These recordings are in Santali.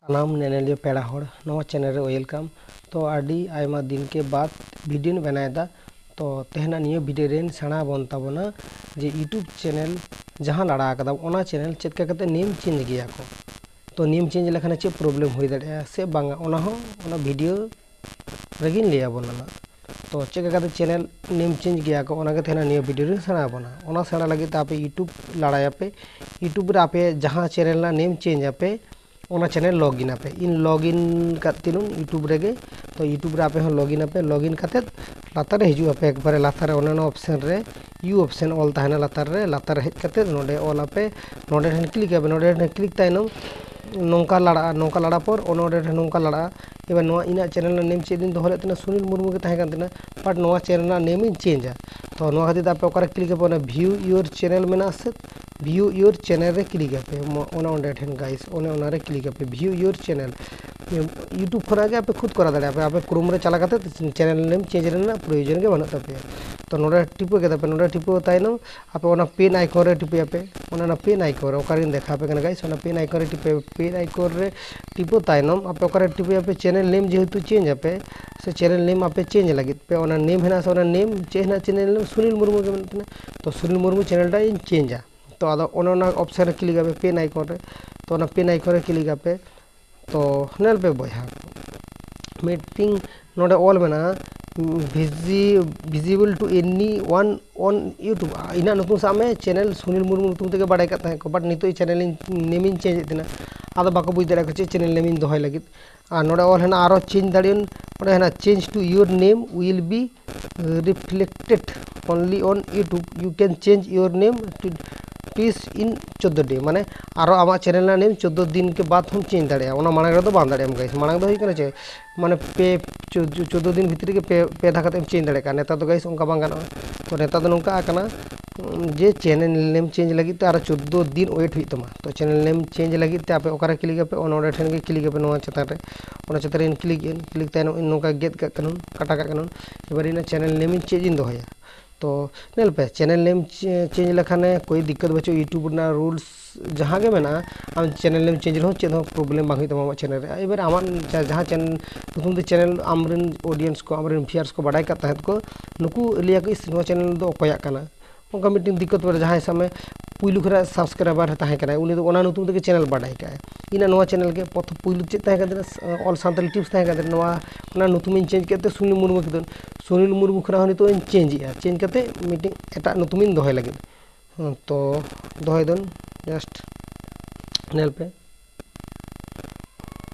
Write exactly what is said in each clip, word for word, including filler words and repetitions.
ᱥᱟᱱᱟᱢ ᱧᱮᱧᱮᱞᱤᱭᱟᱹ ᱯᱮᱲᱟ ᱦᱚᱲ ᱱᱚᱣᱟ ᱪᱮᱱᱮᱞ ᱨᱮ welcome᱾ ᱛᱚ ᱟᱹᱰᱤ ᱟᱭᱢᱟ ᱫᱤᱱ ᱠᱮ ᱵᱟᱫ ᱵᱷᱤᱰᱤᱭᱳᱧ ᱵᱮᱱᱟᱣᱮᱫᱟ᱾ ᱛᱚ ᱛᱮᱦᱮᱧᱟᱜ ᱱᱤᱭᱟᱹ ᱵᱷᱤᱰᱤᱭᱳ ᱨᱮᱧ ᱥᱮᱬᱟ ᱟᱵᱚᱱ ᱛᱟᱵᱚᱱᱟ ᱡᱮ YouTube ᱪᱮᱱᱮᱞ ᱡᱟᱦᱟᱸ ᱞᱟᱲᱟ ᱟᱠᱟᱫᱟ ᱚᱱᱟ ᱪᱮᱱᱮᱞ ᱪᱮᱫ ᱞᱮᱠᱟ ᱠᱟᱛᱮ ᱱᱮᱢ ᱪᱮᱧᱡᱽ ᱜᱮᱭᱟ ᱠᱚ᱾ ᱛᱚ ᱱᱮᱢ ᱪᱮᱧᱡᱽ ᱞᱮᱠᱷᱟᱱ ᱪᱮᱫ ᱯᱨᱚᱵᱞᱮᱢ ᱦᱩᱭ ᱫᱟᱲᱮᱭᱟᱜᱼᱟ ᱥᱮ ᱵᱟᱝᱟ, ᱚᱱᱟ ᱦᱚᱸ ᱚᱱᱟ ᱵᱷᱤᱰᱤᱭᱳ ᱨᱮᱜᱮᱧ ᱞᱟᱹᱭ ᱟᱵᱚᱱᱟ ᱱᱟᱜ᱾ ᱛᱚ ᱪᱮᱫ ᱞᱮᱠᱟ ᱠᱟᱛᱮ ᱪᱮᱱᱮᱞ ᱱᱮᱢ ᱪᱮᱧᱡᱽ ᱜᱮᱭᱟ ᱠᱚ ᱚᱱᱟ ᱜᱮ ᱛᱮᱦᱮᱧ ᱱᱤᱭᱟᱹ ᱵᱷᱤᱰᱤᱭᱳ ᱨᱮᱧ ᱥᱮᱬᱟ ᱟᱵᱚᱱᱟ᱾ ᱚᱱᱟ ᱥᱮᱬᱟ ᱞᱟᱹᱜᱤᱫ ᱛᱮ ᱟᱯᱮ YouTube ᱞᱟᱲᱟᱭᱟᱯᱮ᱾ YouTube ᱨᱮ ᱟᱯᱮ ᱡᱟᱦᱟᱸ ᱪᱮᱱᱮᱞ ᱨᱮᱱᱟᱜ ᱱᱮᱢ ᱪᱮᱧᱡᱽ ᱟᱯᱮ ᱚᱱᱟ ᱪᱮᱱᱮᱞ ᱞᱚᱜᱤᱱ ᱟᱯᱮ᱾ ᱤᱧ ᱞᱚᱜᱤᱱ ᱠᱟᱫ ᱛᱤᱧᱟᱹᱧ YouTube ᱨᱮᱜᱮ᱾ ᱛᱚ YouTube ᱨᱮ ᱟᱯᱮ ᱦᱚᱸ ᱞᱚᱜᱤᱱ ᱟᱯᱮ᱾ ᱞᱚᱜᱤᱱ ᱠᱟᱛᱮᱫ ᱞᱟᱛᱟᱨ ᱨᱮ ᱦᱤᱡᱩᱜ ᱟᱯᱮ, ᱮᱠᱵᱟᱨᱮ ᱞᱟᱛᱟᱨ ᱨᱮ ᱚᱱᱮ ᱚᱱᱟ ᱚᱯᱥᱮᱱ ᱨᱮ ᱤᱭᱩ ᱚᱯᱥᱮᱱ ᱚᱞ ᱛᱟᱦᱮᱱᱟ ᱞᱟᱛᱟᱨ ᱨᱮ᱾ ᱞᱟᱛᱟᱨ ᱨᱮ ᱦᱮᱡ ᱠᱟᱛᱮᱫ ᱱᱚᱰᱮ ᱚᱞ ᱟᱯᱮ, ᱱᱚᱰᱮ ᱴᱷᱮᱱ ᱠᱞᱤᱠ ᱟᱯᱮ᱾ ᱱᱚᱰᱮ ᱴᱷᱮᱱ ᱠᱞᱤᱠ ᱛᱟᱭᱱᱚᱢ ᱱᱚᱝᱠᱟ ᱞᱟᱲᱟᱜᱼᱟ, ᱱᱚᱝᱠᱟ ᱞᱟᱲᱟ ᱯᱚᱨ ᱚᱱᱮ ᱚᱸᱰᱮ ᱴᱷᱮᱱ ᱱᱚᱝᱠᱟ ᱞᱟᱲᱟᱜᱼᱟ᱾ ᱮᱵᱟᱨ ᱱᱚᱣᱟ ᱤᱧᱟᱹᱜ ᱪᱮᱱᱮᱞ ᱨᱮᱱᱟᱜ ᱱᱮᱢ ᱪᱮᱫ ᱤᱧ ᱫᱚᱦᱚ ᱞᱮᱫ ᱛᱟᱦᱮᱱᱟ, ᱥᱩᱱᱤᱞ ᱢᱩᱨᱢᱩ ᱜᱮ ᱛᱟᱦᱮᱸ ᱠᱟᱱ ᱛᱟᱦᱮᱱᱟ, ᱵᱟᱴ ᱱᱚᱣᱟ ᱪᱮᱱᱮᱞ ᱨᱮᱱᱟᱜ ᱱᱮᱢ ᱤᱧ ᱪᱮᱧᱡᱟ᱾ ᱛᱚ ᱱᱚᱣᱟ ᱠᱷᱟᱹᱛᱤᱨ ᱛᱮ ᱟᱯᱮ ᱚᱠᱟᱨᱮ ᱠᱞᱤᱠ ᱟᱯᱮ, ᱚᱱᱟ ᱵᱷᱤᱭᱩ ᱤᱭᱳᱨ ᱪᱮᱱᱮᱞ ᱢᱮᱱᱟᱜᱼᱟ ᱥᱮ, ᱵᱷᱤᱭᱩ ᱤᱭᱳᱨ ᱪᱮᱱᱮᱞ ᱨᱮ ᱠᱞᱤᱠ ᱟᱯᱮ᱾ ᱢᱚ-, ᱚᱱᱮ ᱚᱸᱰᱮ ᱴᱷᱮᱱ ᱜᱟᱭᱤᱥ, ᱚᱱᱮ ᱚᱱᱟᱨᱮ ᱠᱞᱤᱠ ᱟᱯᱮ, ᱵᱷᱤᱭᱩ ᱤᱭᱳᱨ ᱪᱮᱱᱮᱞ᱾ YouTube ᱠᱷᱚᱱᱟᱜ ᱜᱮ ᱟᱯᱮ ᱠᱷᱩᱫ ᱠᱚᱨᱟᱣ ᱫᱟᱲᱮᱭᱟᱜᱼᱟ ᱯᱮ᱾ ᱟᱯᱮ ᱠᱨᱳᱢ ᱨᱮ ᱪᱟᱞᱟᱣ ᱠᱟᱛᱮ ᱪᱮᱱᱮᱞ ᱱᱮᱢ ᱪᱮᱧᱡᱽ ᱨᱮᱱᱟᱜ ᱯᱨᱚᱭᱳᱡᱚᱱ ᱜᱮ ᱵᱟᱹᱱᱩᱜ ᱛᱟᱯᱮᱭᱟ᱾ ᱛᱚ ᱱᱚᱰᱮ ᱴᱤᱯᱟᱹ ᱠᱮᱫᱟ ᱯᱮ, ᱱᱚᱰᱮ ᱴᱤᱯᱟᱹ ᱛᱟᱭᱱᱚᱢ ᱟᱯᱮ ᱚᱱᱟ ᱯᱮᱱ ᱟᱭᱠᱚᱱ ᱨᱮ ᱴᱤᱯᱟᱹᱭᱟᱯᱮ᱾ ᱚᱱᱟ, ᱚᱱᱟ ᱯᱮᱱ ᱟᱭᱠᱚᱱ ᱨᱮ ᱚᱠᱟᱨᱮᱧ ᱫᱮᱠᱷᱟᱣ ᱟᱯᱮ ᱠᱟᱱᱟ ᱜᱟᱭᱤᱥ, ᱚᱱᱟ ᱯᱮᱱ ᱟᱭᱠᱚᱱ ᱨᱮ ᱴᱤᱯᱟᱹ, ᱯᱮᱱ ᱟᱭᱠᱚᱱ ᱨᱮ ᱴᱤᱯᱟᱹ ᱛᱟᱭᱱᱚᱢ ᱟᱯᱮ ᱚᱠᱟᱨᱮ ᱴᱤᱯᱟᱹᱭᱟᱯᱮ, ᱪᱮᱱᱮᱞ ᱱᱮᱢ ᱡᱮᱦᱮᱛᱩ ᱪᱮᱧᱡᱽ ᱟᱯᱮ ᱥᱮ ᱪᱮᱱᱮᱞ ᱱᱮᱢ ᱟᱯᱮ ᱪᱮᱧᱡᱽ ᱞᱟᱹᱜᱤᱫ ᱯᱮ, ᱚᱱᱟ ᱱᱮᱢ ᱦᱮᱱᱟᱜᱼᱟ ᱥᱮ, ᱚᱱᱟ ᱱᱮᱢ ᱪᱮᱫ ᱦᱮᱱᱟᱜᱼᱟ, ᱪᱮᱱᱮᱞ ᱱᱮᱢ ᱥᱩᱱᱤᱞ ᱢᱩᱨᱢᱩ ᱜᱮ ᱢᱮᱱᱟᱜ ᱛᱟᱦᱮᱱᱟ᱾ ᱛᱚ ᱥᱩᱱᱤᱞ ᱢᱩᱨᱢᱩ ᱪᱮᱱᱮᱞ ᱴᱟᱜ ᱤᱧ ᱪᱮᱧᱡᱟ᱾ ᱛᱚ ᱟᱫᱚ ᱚᱱᱮ ᱚᱱᱟ ᱚᱯᱥᱮᱱ ᱨᱮ ᱠᱞᱤᱠ ᱟᱯᱮ, ᱯᱮᱱ ᱟᱭᱠᱚᱱ ᱨᱮ᱾ ᱛᱚ ᱚᱱᱟ ᱯᱮᱱ ᱟᱭᱠᱚᱱ ᱨᱮ ᱠᱞᱤᱠ ᱟᱯᱮ᱾ ᱛᱚ ᱧᱮᱞ ᱯᱮ ᱵᱚᱭᱦᱟ, ᱢᱤᱫᱴᱤᱝ ᱱᱚᱰᱮ ᱚᱞ ᱢᱮᱱᱟᱜᱼᱟ, ᱵᱷᱤᱡᱤ-, visible to anyone on YouTube᱾ ᱤᱧᱟᱹᱜ ᱧᱩᱛᱩᱢ ᱥᱟᱵ ᱢᱮ, ᱪᱮᱱᱮᱞ ᱥᱩᱱᱤᱞ ᱢᱩᱨᱢᱩ ᱧᱩᱛᱩᱢ ᱛᱮᱜᱮ ᱵᱟᱲᱟᱭ ᱠᱟᱜ ᱛᱟᱦᱮᱸ ᱠᱚ, ᱵᱟᱴ ᱱᱤᱛᱚᱜ ᱪᱮᱱᱮᱞ ᱤᱧ ᱱᱮᱢ ᱤᱧ ᱪᱮᱧᱡᱽ ᱮᱫ ᱛᱟᱦᱮᱱᱟ᱾ ᱟᱫᱚ ᱵᱟᱠᱚ ᱵᱩᱡᱽ ᱫᱟᱲᱮᱭᱟᱜᱼᱟ ᱪᱮᱫ ᱪᱮᱱᱮᱞ ᱱᱮᱢ ᱤᱧ ᱫᱚᱦᱚᱭ ᱞᱟᱹᱜᱤᱫ᱾ ᱟᱨ ᱱᱚᱰᱮ ᱚᱞ ᱦᱮᱱᱟᱜᱼᱟ ᱟᱨᱚ ᱪᱮᱧᱡᱽ ᱫᱟᱲᱮᱭᱟᱜᱼᱟ, ᱱᱚᱰᱮ ᱦᱮᱱᱟᱜᱼᱟ change to your name will be reflected only on YouTube, you can change your name to, twice in ᱪᱳᱫᱽᱫᱳ day, ᱢᱟᱱᱮ ᱟᱨᱚ ᱟᱢᱟᱜ ᱪᱮᱱᱮᱞ ᱨᱮᱱᱟᱜ ᱱᱮᱢ ᱪᱳᱫᱽᱫᱳ ᱫᱤᱱ ᱠᱮ ᱵᱟᱫ ᱦᱚᱸᱢ ᱪᱮᱧᱡᱽ ᱫᱟᱲᱮᱭᱟᱜᱼᱟ᱾ ᱚᱱᱟ ᱢᱟᱲᱟᱝ ᱨᱮᱫᱚ ᱵᱟᱝ ᱫᱟᱲᱮᱭᱟᱜᱼᱟᱢ ᱜᱟᱭᱤᱥ᱾ ᱢᱟᱲᱟᱝ ᱫᱚ ᱦᱩᱭᱩᱜ ᱠᱟᱱᱟ ᱪᱮᱫ, ᱢᱟᱱᱮ ᱯᱮ ᱪᱳ-, ᱪᱳᱫᱽᱫᱳ ᱫᱤᱱ ᱵᱷᱤᱛᱨᱤ ᱨᱮᱜᱮ ᱯᱮ, ᱯᱮ ᱫᱷᱟᱣ ᱠᱟᱛᱮᱢ ᱪᱮᱧᱡᱽ ᱫᱟᱲᱮᱭᱟᱜ ᱠᱟᱱᱟ᱾ ᱱᱮᱛᱟᱨ ᱫᱚ ᱜᱟᱭᱤᱥ ᱚᱱᱠᱟ ᱵᱟᱝ ᱜᱟᱱᱚᱜᱼᱟ᱾ ᱛᱚ ᱱᱮᱛᱟᱨ ᱫᱚ ᱱᱚᱝᱠᱟ ᱟᱠᱟᱱᱟ, ᱩᱸ, ᱡᱮ ᱪᱮᱱᱮᱞ ᱱᱮᱢ ᱪᱮᱧᱡᱽ ᱞᱟᱹᱜᱤᱫ ᱛᱮ ᱟᱨᱚ ᱪᱳᱫᱽᱫᱳ ᱫᱤᱱ ᱳᱭᱮᱴ ᱦᱩᱭᱩᱜ ᱛᱟᱢᱟ᱾ ᱛᱚ ᱪᱮᱱᱮᱞ ᱱᱮᱢ ᱪᱮᱧᱡᱽ ᱞᱟᱹᱜᱤᱫ ᱛᱮ ᱟᱯᱮ ᱚᱠᱟᱨᱮ ᱠᱞᱤᱠ ᱟᱯᱮ, ᱚᱱᱟ ᱚᱸᱰᱮ ᱴᱷᱮᱱ ᱜᱮ ᱠᱞᱤᱠ ᱟᱯᱮ ᱱᱚᱣᱟ ᱪᱮᱛᱟᱱ ᱨᱮ᱾ ᱚᱱᱟ ᱪᱮᱛᱟᱱ ᱨᱮ ᱠᱞᱤᱠ ᱮᱱ, ᱠᱞᱤᱠ ᱛᱟᱭᱱᱚᱢ ᱤᱧ ᱱᱚᱝᱠᱟ ᱜᱮᱫ ᱠᱟᱜ ᱠᱟᱱᱟ, ᱠᱟᱴᱟ ᱠᱟᱜ ᱠᱟᱱᱟ᱾ ᱮᱵᱟᱨ ᱤᱧᱟᱹᱜ ᱪᱮᱱᱮᱞ ᱱᱮᱢ ᱤᱧ ᱪᱮᱫ ᱤᱧ ᱫᱚᱦᱚᱭᱟ? ᱛᱚ ᱧᱮᱞ ᱯᱮ, channel name change ᱞᱮᱠᱷᱟᱱᱮ ᱠᱳᱭ ᱫᱤᱠᱠᱟᱛ ᱵᱟᱹᱪᱩᱜ, YouTube ᱨᱮᱱᱟᱜ rules ᱡᱟᱦᱟᱸ ᱜᱮ ᱢᱮᱱᱟᱜᱼᱟ, ᱟᱢ channel name change ᱨᱮᱦᱚᱸ ᱪᱮᱫ ᱦᱚᱸ problem ᱵᱟᱝ ᱦᱩᱭᱩᱜ ᱛᱟᱢᱟ ᱟᱢᱟᱜ channel ᱨᱮ᱾ ᱮᱵᱟᱨ ᱟᱢᱟᱜ ᱡᱟ- ᱡᱟᱦᱟᱸ channel ᱧᱩᱛᱩᱢ ᱛᱮ channel ᱟᱢᱨᱮᱱ audience ᱠᱚ, ᱟᱢᱨᱮᱱ viewers ᱠᱚ ᱵᱟᱰᱟᱭ ᱠᱟᱫ ᱛᱟᱦᱮᱸᱫ ᱠᱚ, ᱱᱩᱠᱩ ᱞᱟᱹᱭᱟ ᱠᱚ, "ᱤᱥ, ᱱᱚᱣᱟ channel ᱫᱚ ᱚᱠᱚᱭᱟᱜ ᱠᱟᱱᱟ?" ᱚᱱᱠᱟ ᱢᱤᱫᱴᱮᱱ ᱫᱤᱠᱠᱟᱛ ᱯᱟᱲᱟᱜᱼᱟ᱾ ᱡᱟᱦᱟᱸᱭ ᱥᱟᱵ ᱢᱮ ᱯᱩᱭᱞᱩ ᱠᱷᱚᱱᱟᱜ subscriber ᱛᱟᱦᱮᱸ ᱠᱟᱱᱟᱭ, ᱩᱱᱤ ᱫᱚ ᱚᱱᱟ ᱧᱩᱛᱩᱢ ᱛᱮᱜᱮ channel ᱵᱟᱰᱟᱭ ᱠᱟᱜᱼᱟᱭ᱾ ᱤᱧᱟᱹᱜ ᱱᱚᱣᱟ channel ᱜᱮ ᱯᱨᱚᱛᱷᱚᱢ ᱯᱩᱭᱞᱩ ᱪᱮᱫ ᱛᱟᱦᱮᱸ ᱠᱟᱱ ᱛᱤᱧᱟ? All Santali Tips ᱛᱟᱦᱮᱸ ᱠᱟᱱ ᱛᱤᱧᱟ᱾ ᱱᱚᱣᱟ, ᱚᱱᱟ ᱧᱩᱛᱩᱢᱤᱧ change ᱠᱮᱫ ᱛᱮ ᱥᱩᱱᱤᱞ ᱢᱩᱨᱢᱩ ᱠᱮᱫᱟᱹᱧ᱾ ᱥᱩᱱᱤᱞ ᱢᱩᱨᱢᱩ ᱠᱷᱚᱱᱟᱜ ᱦᱚᱸ ᱱᱤᱛᱚᱜ ᱤᱧ change ᱮᱜᱼᱟ, change ᱠᱟᱛᱮ ᱢᱤᱫᱴᱮᱱ ᱮᱴᱟᱜ ᱧᱩᱛᱩᱢᱤᱧ ᱫᱚᱦᱚᱭ ᱞᱟᱹᱜᱤᱫ᱾ ᱦᱮᱸ, ᱛᱚ ᱫᱚᱦᱚᱭ ᱫᱟᱹᱧ, just ᱧᱮᱞ ᱯᱮ,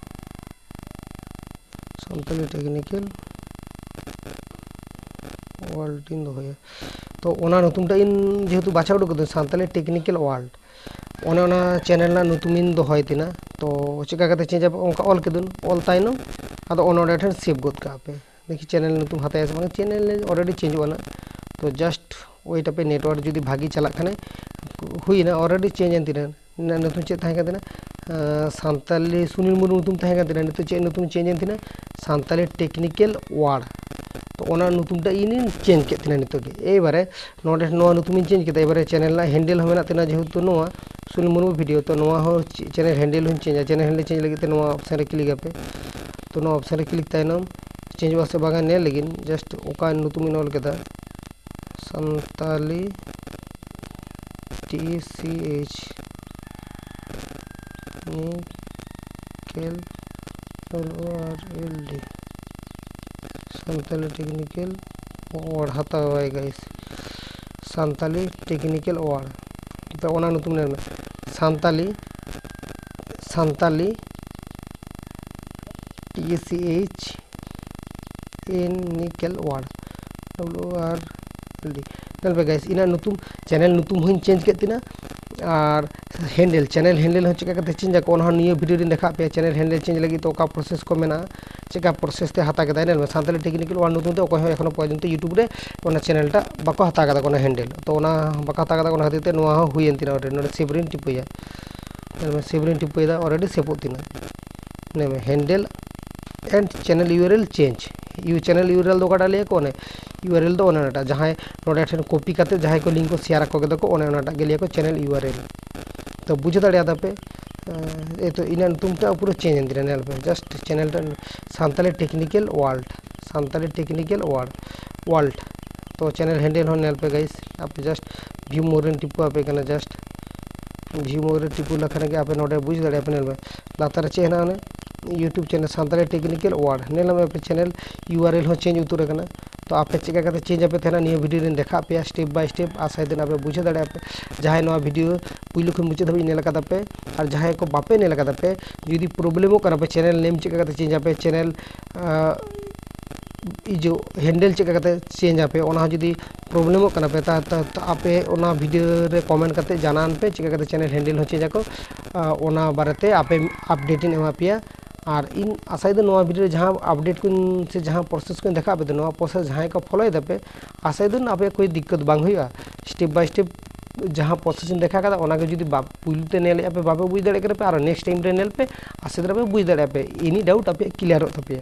Santali Technical World ᱤᱧ ᱫᱚᱦᱚᱭᱟ᱾ ᱛᱚ ᱚᱱᱟ ᱧᱩᱛᱩᱢᱴᱟᱜ ᱤᱧ ᱡᱮᱦᱮᱛᱩ ᱵᱟᱪᱷᱟᱣ ᱩᱰᱩᱠ ᱠᱟᱹᱫᱟᱹᱧ, Santali Technical World, ᱚᱱᱮ ᱚᱱᱟ channel ᱨᱮᱱᱟᱜ ᱧᱩᱛᱩᱢᱤᱧ ᱫᱚᱦᱚᱭ ᱛᱤᱧᱟ᱾ ᱛᱚ ᱪᱮᱠᱟ ᱠᱟᱛᱮ change ᱟᱯᱮ? ᱚᱱᱠᱟ ᱚᱞ ᱠᱮᱫᱟᱹᱧ, ᱚᱞ ᱛᱟᱭᱱᱚᱢ ᱟᱫᱚ ᱚᱱᱮ ᱚᱸᱰᱮ ᱴᱷᱮᱱ save ᱜᱚᱫ ᱠᱟᱜᱼᱟ ᱯᱮ᱾ ᱫᱮᱠᱷᱤ channel ᱧᱩᱛᱩᱢ ᱦᱟᱛᱟᱭᱟ ᱥᱮ ᱵᱟᱝ, channel already changeᱚᱜᱼᱟ ᱱᱟᱜ᱾ ᱛᱚ just wait ᱟᱯᱮ, network ᱡᱩᱫᱤ ᱵᱷᱟᱜᱤ ᱪᱟᱞᱟᱜ ᱠᱷᱟᱱᱮ᱾ ᱦᱩᱭᱱᱟ, already change ᱮᱱ ᱛᱤᱧᱟ᱾ ᱱᱤᱛᱚᱜ ᱪᱮᱫ ᱛᱟᱦᱮᱸ ᱠᱟᱱ ᱛᱤᱧᱟ? ᱟᱸ, ᱥᱟᱱᱛᱟᱞᱤ ᱥᱩᱱᱤᱞ ᱢᱩᱨᱢᱩ ᱧᱩᱛᱩᱢ ᱛᱟᱦᱮᱸ ᱠᱟᱱ ᱛᱤᱧᱟ, ᱱᱤᱛᱚᱜ ᱪᱮᱫ ᱧᱩᱛᱩᱢ change ᱮᱱ ᱛᱤᱧᱟ? Santali Technical World᱾ ᱛᱚ ᱚᱱᱟ ᱧᱩᱛᱩᱢᱴᱟᱜ ᱤᱧᱤᱧ change ᱠᱮᱫ ᱛᱤᱧᱟ ᱱᱤᱛᱚᱜ ᱜᱮ᱾ ᱮᱭᱵᱟᱨᱮ ᱱᱚᱰᱮ ᱱᱚᱣᱟ ᱧᱩᱛᱩᱢᱤᱧ change ᱠᱮᱫᱟ, ᱮᱵᱟᱨᱮ channel ᱨᱮᱱᱟᱜ handle ᱦᱚᱸ ᱢᱮᱱᱟᱜ ᱛᱤᱧᱟ, ᱡᱮᱦᱮᱛᱩ ᱱᱚᱣᱟ ᱥᱩᱱᱤᱞ ᱢᱩᱨᱢᱩ video, ᱛᱚ ᱱᱚᱣᱟ ᱦᱚᱸ ᱪᱮ-, channel handle ᱦᱚᱸᱧ changeᱟ᱾ Channel handle change ᱞᱟᱹᱜᱤᱫ ᱛᱮ ᱱᱚᱣᱟ option ᱨᱮ click ᱟᱯᱮ᱾ ᱛᱚ ᱱᱚᱣᱟ option ᱨᱮ click ᱛᱟᱭᱱᱚᱢ changeᱚᱜᱼᱟ ᱥᱮ ᱵᱟᱝᱟ ᱧᱮᱞ ᱞᱟᱹᱜᱤᱫ, just ᱚᱠᱟ ᱧᱩᱛᱩᱢᱤᱧ ᱚᱞ ᱠᱮᱫᱟ, Santali T C H Nickel W O R L D, Santali Technical World ᱦᱟᱛᱟᱣᱟᱭ guys, Santali Technical World᱾ ᱛᱚ ᱚᱱᱟ ᱧᱩᱛᱩᱢ ᱧᱮᱞ ᱢᱮ, Santali, Santali T C H N Nickel World, W O R L D᱾ ᱧᱮᱞ ᱯᱮ guys, ᱤᱧᱟᱹᱜ ᱧᱩᱛᱩᱢ, channel ᱧᱩᱛᱩᱢ ᱦᱚᱸᱧ change ᱠᱮᱫ ᱛᱤᱧᱟ, ᱟᱨ handle, channel handle ᱦᱚᱸ ᱪᱮᱠᱟ ᱠᱟᱛᱮ change ᱟᱠᱚ, ᱚᱱᱟ ᱦᱚᱸ ᱱᱤᱭᱟᱹ video ᱨᱮᱧ ᱫᱮᱠᱷᱟᱣ ᱯᱮᱭᱟ᱾ Channel handle change ᱞᱟᱹᱜᱤᱫ ᱛᱮ ᱚᱠᱟ process ᱠᱚ ᱢᱮᱱᱟᱜᱼᱟ, ᱪᱮᱠᱟ process ᱛᱮ ᱦᱟᱛᱟᱣ ᱠᱮᱫᱟᱭ᱾ ᱧᱮᱞ ᱢᱮ, ᱥᱟᱱᱛᱟᱞᱤ Technical World ᱧᱩᱛᱩᱢ ᱛᱮ ᱚᱠᱚᱭ ᱦᱚᱸ ᱮᱠᱷᱚᱱᱳ ᱯᱚᱨᱡᱚᱱᱛᱚ YouTube ᱨᱮ ᱚᱱᱟ channel ᱴᱟᱜ ᱵᱟᱠᱚ ᱦᱟᱛᱟᱣ ᱠᱟᱫᱟ, ᱚᱱᱟ handle᱾ ᱛᱚ ᱚᱱᱟ ᱵᱟᱠᱚ ᱦᱟᱛᱟᱣ ᱠᱟᱫᱟ, ᱚᱱᱟ ᱠᱷᱟᱹᱛᱤᱨ ᱛᱮ ᱱᱚᱣᱟ ᱦᱚᱸ ᱦᱩᱭᱮᱱ ᱛᱤᱧᱟ already᱾ ᱱᱚᱰᱮ save ᱨᱮᱧ ᱴᱤᱯᱟᱹᱭᱟ᱾ ᱧᱮᱞ ᱢᱮ, save ᱨᱮᱧ ᱴᱤᱯᱟᱹᱭᱮᱫᱟ, already saveᱚᱜ ᱛᱤᱧᱟ᱾ ᱧᱮᱞ ᱢᱮ, handle and channel U R L change᱾ You channel U R L ᱫᱚ ᱚᱠᱟᱴᱟᱜ ᱞᱟᱹᱭ ᱟᱠᱚ? ᱚᱱᱮ ᱤᱭᱩ ᱟᱨ ᱮᱞ ᱫᱚ ᱚᱱᱮ ᱚᱱᱟᱴᱟᱜ, ᱡᱟᱦᱟᱸᱭ ᱱᱚᱰᱮ ᱴᱷᱮᱱ ᱠᱚᱯᱤ ᱠᱟᱛᱮ ᱡᱟᱦᱟᱸᱭ ᱠᱚ ᱞᱤᱝᱠ ᱠᱚ ᱥᱮᱭᱟᱨ ᱟᱠᱚ ᱠᱮᱫᱟ ᱠᱚ, ᱚᱱᱮ ᱚᱱᱟᱴᱟᱜ ᱜᱮ ᱞᱟᱹᱭᱟ ᱠᱚ ᱪᱮᱱᱮᱞ ᱤᱭᱩ ᱟᱨ ᱮᱞ᱾ ᱛᱚ ᱵᱩᱡᱷᱟᱹᱣ ᱫᱟᱲᱮᱭᱟᱫᱟ ᱯᱮ, ᱮ, ᱮ ᱛᱚ ᱤᱧᱟᱹᱜ ᱧᱩᱛᱩᱢ ᱴᱟᱜ ᱯᱩᱨᱟᱹ ᱪᱮᱧᱡᱽ ᱮᱱ ᱛᱤᱧᱟ᱾ ᱧᱮᱞ ᱯᱮ, ᱡᱟᱥᱴ ᱪᱮᱱᱮᱞ ᱴᱟᱜ Santali technical world, Santali technical world, world. ᱛᱚ ᱪᱮᱱᱮᱞ ᱦᱮᱱᱰᱮᱞ ᱦᱚᱸ ᱧᱮᱞ ᱯᱮ ᱜᱟᱭᱤᱥ, ᱟᱯᱮ ᱡᱟᱥᱴ ᱵᱷᱤᱭᱩ ᱢᱳᱨ ᱨᱮᱧ ᱴᱤᱯᱟᱹ ᱟᱯᱮ ᱠᱟᱱᱟ, ᱡᱟᱥᱴ ᱵᱷᱤᱭᱩ ᱢᱳᱨ ᱨᱮ ᱴᱤᱯᱟᱹ ᱞᱮᱠᱷᱟᱱ ᱜᱮ ᱟᱯᱮ ᱱᱚᱰᱮ ᱵᱩᱡᱽ ᱫᱟᱲᱮᱭᱟᱜᱼᱟ ᱯᱮ᱾ ᱧᱮᱞ ᱢᱮ ᱞᱟᱛᱟᱨ ᱨᱮ ᱪᱮᱫ ᱦᱮᱱᱟᱜᱼᱟ, ᱚᱱᱮ YouTube channel Santali technical world, ᱧᱮᱞ ᱢᱮ ᱟᱯᱮ ᱪᱮᱱᱮᱞ ᱤᱭᱩ ᱟᱨ ᱮᱞ ᱦᱚᱸ ᱪᱮᱧᱡᱽ ᱩᱛᱟᱹᱨ ᱟᱠᱟᱱᱟ᱾ ᱛᱚ ᱟᱯᱮ ᱪᱮᱫ ᱞᱮᱠᱟ ᱠᱟᱛᱮ ᱪᱮᱧᱡᱽ ᱟᱯᱮ ᱛᱟᱦᱮᱱᱟ, ᱱᱤᱭᱟᱹ ᱵᱷᱤᱰᱤᱭᱳ ᱨᱮᱧ ᱫᱮᱠᱷᱟᱣ ᱟᱯᱮᱭᱟ step by step᱾ ᱟᱥᱟᱭ ᱫᱟᱹᱧ ᱟᱯᱮ ᱵᱩᱡᱷᱟᱹᱣ ᱫᱟᱲᱮᱭᱟᱜᱼᱟ ᱯᱮ, ᱡᱟᱦᱟᱸᱭ ᱱᱚᱣᱟ ᱵᱷᱤᱰᱤᱭᱳ ᱯᱩᱭᱞᱩ ᱠᱷᱚᱱ ᱢᱩᱪᱟᱹᱫ ᱫᱷᱟᱹᱵᱤᱡ ᱧᱮᱞ ᱟᱠᱟᱫᱟ ᱯᱮ᱾ ᱟᱨ ᱡᱟᱦᱟᱸᱭ ᱠᱚ ᱵᱟᱯᱮ ᱧᱮᱞ ᱟᱠᱟᱫᱟ ᱯᱮ, ᱡᱩᱫᱤ ᱯᱨᱚᱵᱞᱮᱢᱚᱜ ᱠᱟᱱᱟ ᱯᱮ ᱪᱮᱱᱮᱞ ᱱᱮᱢ ᱪᱮᱫ ᱞᱮᱠᱟ ᱠᱟᱛᱮ ᱪᱮᱧᱡᱽ ᱟᱯᱮ, ᱪᱮᱱᱮᱞ ᱤᱡᱚ ᱦᱮᱱᱰᱮᱞ ᱪᱮᱫ ᱞᱮᱠᱟ ᱠᱟᱛᱮ ᱪᱮᱧᱡᱽ ᱟᱯᱮ, ᱚᱱᱟ ᱦᱚᱸ ᱡᱩᱫᱤ ᱯᱨᱚᱵᱞᱮᱢᱚᱜ ᱠᱟᱱᱟ ᱯᱮ, ᱛᱟ- ᱛᱟ- ᱛᱟ- ᱟᱯᱮ ᱚᱱᱟ ᱵᱷᱤᱰᱤᱭᱳ ᱨᱮ ᱠᱚᱢᱮᱱᱴ ᱠᱟᱛᱮ ᱡᱟᱱᱟᱣ ᱯᱮ ᱪᱮᱫ ᱞᱮᱠᱟ ᱠᱟᱛᱮ ᱪᱮᱱᱮᱞ ᱦᱮᱱᱰᱮᱞ ᱦᱚᱸ ᱪᱮᱧᱡᱽ ᱟᱠᱚ᱾ ᱟ, ᱚᱱᱟ ᱵᱟᱨᱮᱛᱮ ᱟᱯᱮ ᱟᱯᱰᱮᱴ ᱤᱧ ᱮᱢᱟ ᱯᱮᱭᱟ᱾ ᱟᱨ ᱤᱧ ᱟᱥᱟᱭ ᱫᱚ ᱱᱚᱣᱟ ᱵᱷᱤᱰᱤᱭᱳ ᱨᱮ ᱡᱟᱦᱟᱸ ᱟᱯᱰᱮᱴ ᱠᱚᱧ ᱥᱮ ᱡᱟᱦᱟᱸ ᱯᱨᱚᱥᱮᱥ ᱠᱚᱧ ᱫᱮᱠᱷᱟᱣ ᱟᱯᱮ ᱫᱚ, ᱱᱚᱣᱟ ᱯᱨᱚᱥᱮᱥ ᱡᱟᱦᱟᱸᱭ ᱠᱚ ᱯᱷᱚᱞᱳᱭ ᱫᱟᱯᱮ, ᱟᱥᱟᱭ ᱫᱟᱹᱧ ᱟᱯᱮ ᱠᱳᱭ ᱫᱤᱠᱠᱚᱛ ᱵᱟᱝ ᱦᱩᱭᱩᱜᱼᱟ᱾ ᱥᱴᱮᱯ ᱵᱟᱭ ᱥᱴᱮᱯ ᱡᱟᱦᱟᱸ ᱯᱨᱚᱥᱮᱥ ᱤᱧ ᱫᱮᱠᱷᱟᱣ ᱠᱟᱫᱟ, ᱚᱱᱟᱜᱮ ᱡᱩᱫᱤ ᱵᱟ- ᱯᱩᱭᱞᱩ ᱛᱮ ᱧᱮᱞᱮᱫᱼᱟ ᱯᱮ, ᱵᱟᱯᱮ ᱵᱩᱡᱽ ᱫᱟᱲᱮᱭᱟᱜ ᱠᱟᱱᱟ ᱯᱮ, ᱟᱨᱚ ᱱᱮᱠᱥᱴ ᱴᱟᱭᱤᱢ ᱨᱮ ᱧᱮᱞ ᱯᱮ, ᱟᱥᱟᱭ ᱫᱟᱹᱧ ᱯᱮ ᱵᱩᱡᱽ ᱫᱟᱲᱮᱭᱟᱜᱼᱟ ᱯᱮ, ᱮᱱᱤ ᱰᱟᱣᱩᱴ ᱟᱯᱮᱭᱟᱜ ᱠᱞᱤᱭᱟᱨᱚᱜ ᱛᱟᱯᱮᱭᱟ᱾